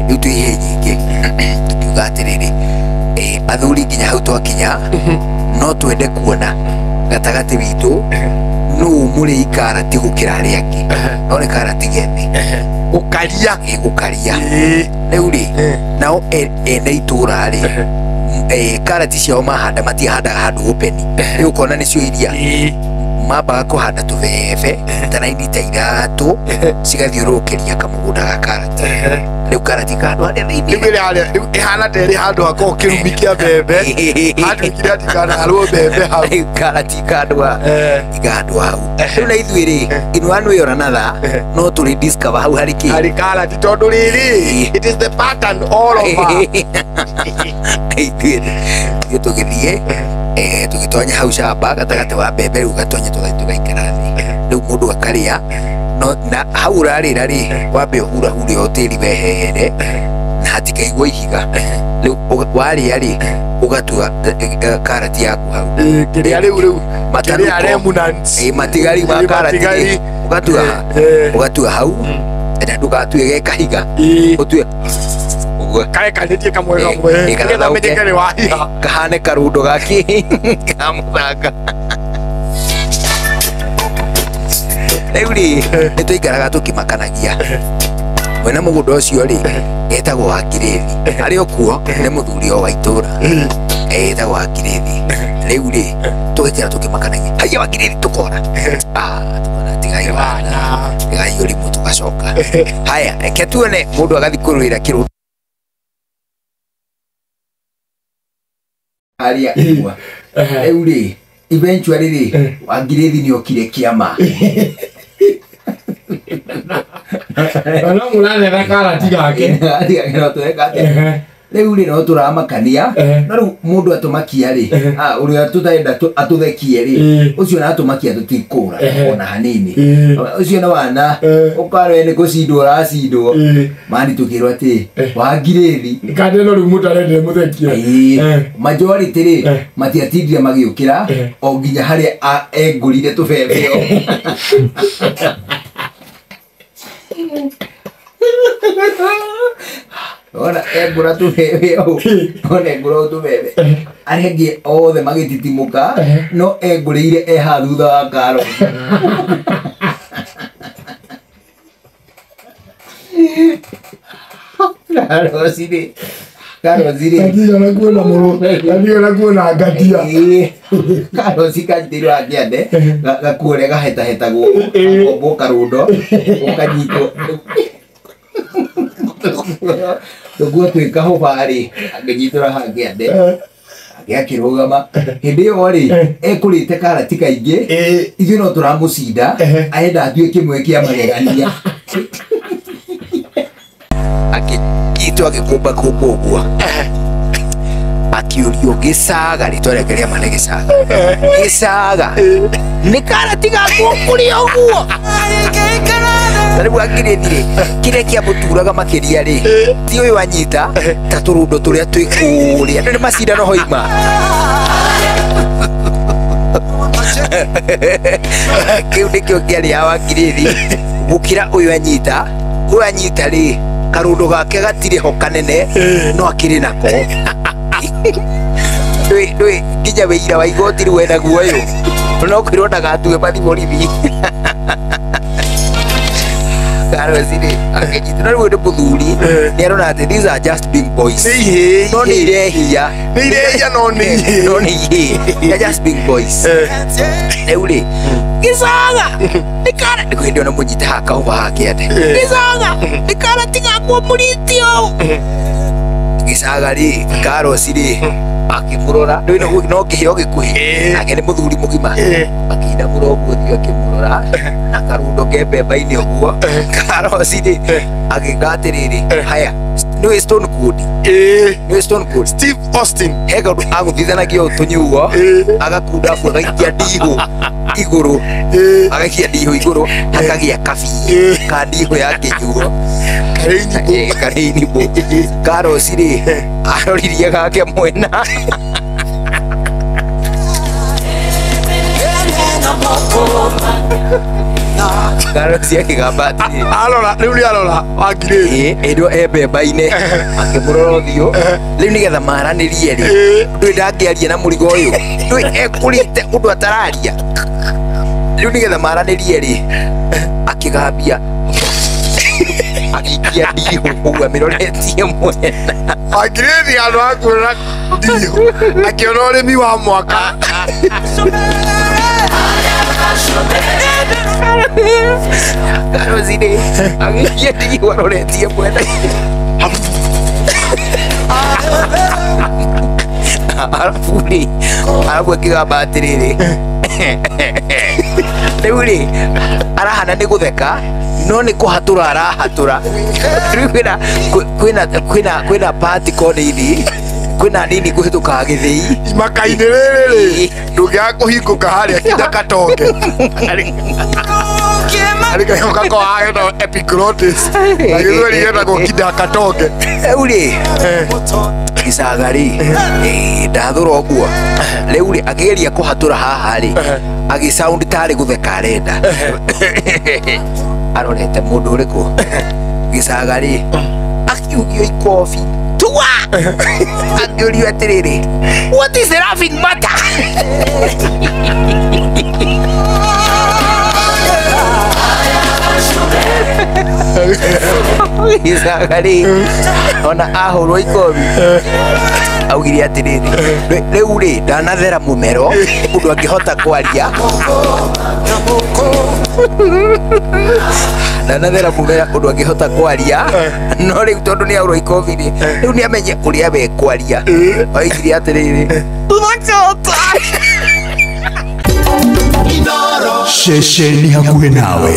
Rĩu twĩ ihĩĩ nyingĩ tukiuga atĩrĩrĩ, athuri nginya hau twakinya no twende kuona gatagatĩ witũ nũ mũrĩi karati gũkĩra arĩa angĩ, no nĩ karati gethĩ Gũkaria. Gũkaria. Rĩu rĩ, nao ene itũra rĩ, karati ciao mahanda matihandaga handũ open, rĩu ũkona nĩcio iria mambaga kũhanda tũbebe ta raini ta 3 cigathiũrũrũkĩria kamũgũnda ga karati. Rĩu karati kahandũ harĩa thĩinĩ. Rĩu ĩrĩ harĩa, rĩu ĩhana ta ĩrĩ handũ hakoragwo kĩrumi kĩa mbembe, hatuĩkire atĩ kanaharwo mbembe hau. Rĩu karati ikahandwo hau. Rĩu na ithuĩ rĩ, in one way or another no tũrĩ discover hau harĩ kĩ? Harĩ karati, tondũ rĩrĩ, it is the pattern all over. Ithuĩ tũgĩthiĩ, tũgĩtonya hau camba gatagatĩ wa mbembe, rĩu gatonya tũgathiĩ tũgaikara thĩ. Rĩu mũndũ akarĩa no, na hau ũrarĩra rĩ, wambe ũhurahure o tĩri wehere na hatikaigwo ihiga. Rĩu warĩa rĩ, ũgatua karati yaku hau. Kĩrĩa rĩu Matanuko. kĩrĩa remnants. Matigari ma karati rĩ, Matigari. ũgatua hau, na ndũgatue ge kahiga, ũtue ũguo. Karekanĩtie kamwe kamwe, nĩgetha ũmenyeke nĩ wahiha. Kahane karundo gaki ka mũthanga. Rĩu rĩ, nĩ twaikaraga tũkĩmakanagia. Mwena mũgũnda ũcio rĩ, etagwo Wakirĩthi. Arĩ o kuo nĩ mũthuri o wa itũra, etagwo Wakirĩthi. Rĩu rĩ, tũgaikara tũkĩmakanagia, haiya Wakirĩthi, tũkora. Tukona tigai wana, tigai ũrimũ, tũgacoka. Haya, reke tuone mũndũ agathiĩ kũrũĩra kĩrũ harĩa igwa. Rĩu rĩ, eventually rĩ, Wangirĩthi nĩ okire kĩama. Na mũrathetha karati gake. No tũreka atĩa? Rĩu rĩ, no tũramakania. No rĩu mũndũ atũmakia rĩ, ũrĩa tũtarenda atũthekie rĩ, ũcio na atũmakia tũtikũra ona hanini. Ũcio nĩ wana, ũkarwe nĩ kũcindwo ũracindwo. Mani tũkĩrwo atĩ Wangirĩthi Kande no rĩu mũtarendire mũthekie. Majority rĩ, matiatindire magĩũkĩra o nginya harĩa engũrire tũbebe. Ona engũra tũbebe ũũ, ona engũra ũũ tũbebe, arĩa angĩ othe magĩtitimũka, no engũrĩire e haha thutha wa karo. Karoci rĩ, karoci rĩ. Ndigana kuona mũrũ, ndigana kuona ngatia. Karoci kanyitĩirwo hakĩande, gakuo ũrĩa gahetahetagwo, gakombwo karundo, ũkanyitwo. Tũguo twĩ kahũba rĩ, angĩnyitũra hakĩande, akĩrũgama. Hĩndĩ ĩyo rĩ, ekũrĩte karati kaingĩ, ithuĩ no tũramũcinda, arenda atuĩke kĩmwe kĩa magegania. Akĩnyitwo agĩkũmba kũmba ũguo. Akĩũrio gĩcaga, rĩtwa rĩake rĩa ma nĩ gĩcaga. Gĩcaga, nĩ karati gaku ũkũrĩa ũguo? Na rĩu Wangirĩthi rĩ, kĩrĩa kĩamũturaga makĩria rĩ, ti ũyũ anyita ta tũrũndo tũrĩa twĩ kũrĩa. Andũ nĩ macindano hoima. Kĩu nĩkĩo kĩarĩ ya Wangirĩthi gũkĩra ũyũ anyita. Ũyũ anyita rĩ, karũndo gake gatirĩ ho kanene, no akĩrĩ nako. Ndũĩ nginya wĩira wa igoti rĩu enaguo ũyũ. No kwĩrwo ndagatue mathi borithi. Karoci rĩ, akĩnyitwo. Na rĩu nĩ mũthuri, nĩ arona atĩ these are just big boys. Nĩ ihĩĩ. No nĩ irehia. Nĩ irehia no nĩ ihĩĩ. No nĩ ihĩĩ. They are just big boys. Rĩu rĩ, gĩcaga, nĩ kara, nĩ kwĩrwo nĩ mũnyite haha kahũba hake atĩ. Gĩcaga, nĩ karati gakwa mũrĩti ũũ. Gĩcaga rĩ, karoci rĩ, akĩmũrora. Ndũĩ no kĩheo gĩkuhĩ. Nake nĩ mũthuri mũgima. Akĩinamũra ũguo ũthiũ akĩmũrora, na karundo ke mbemba-inĩ ũguo. Karoci rĩ, agĩka atĩrĩrĩ, haya, nĩũĩ Stone Cold? Nĩũĩ Stone Cold? Steve Austin. He kaũndũ agũthithanagia ũũ tũnyuo, agakunda afu agaikia ndihũ igũrũ. Agaikia ndihũ igũrũ, hakagĩa kabi ka ndihũ ya kĩnyuo. Karĩ inibũ. Karĩ inibũ. Karoci rĩ, aroririe gake mwena. Karosi akĩgamba atĩrĩrĩ. Arora rĩu nĩ arora wangirĩthi. Ĩ, ĩndũ e mbemba-inĩ akĩmũrora ũthiũ rĩu nĩgetha maranĩrie rĩ, ndũĩ ndangĩaria na mũrigo ũyũ, ndũĩ ekũrĩte ũndũ atararia. Rĩu nĩgetha maranĩrie rĩ, akĩgambia agĩikia ndihũ ũguo amĩroretie mwena. Wangirĩthi handũ ha kuona ndihũ akĩona ũrĩmi wa mwaka. Karosi rĩ agĩikia ndihũ aroretie mwena, arabu rĩ, arabu akĩgamba atĩrĩrĩ, rĩu rĩ arahana nĩ gũtheka no nĩ kũhatũra arahatũra. Rĩu kwĩna kwĩna kwĩna kwĩna particle nini, kwĩna nini kũhĩtũkaga gĩthĩi. Imaka-inĩ rĩrĩ rĩ ndũngĩaga kũhingũka harĩa kinda katonge harĩ kanyamũ gakoragwo getagwo epiglottis na gĩthweri getagwo kinda katonge. Rĩu rĩ gĩcaga rĩ ndathũra ũguo, rĩu rĩ akĩgeria kũhatũra haha rĩ agĩ sound tarĩ gũtheka arenda arorete mũndũ ũrĩkũ. Gĩcaga rĩ akiugio ikobi tua akĩũrio atĩrĩrĩ, what is the laughing matter? Gĩcaga rĩ ona ahũrwo ikobi augire atĩrĩrĩ, rĩu rĩ ndanathera mũmero ũndũ angĩhota kwaria, ndanathera mũmera ũndũ angĩhota kwaria, no rĩu tondũ nĩ ahũrwo ikobi rĩ, rĩu nĩ amenye ũrĩa we kwaria. Oigire atĩrĩrĩ, thakota. Ceceni hakuhĩ nawe.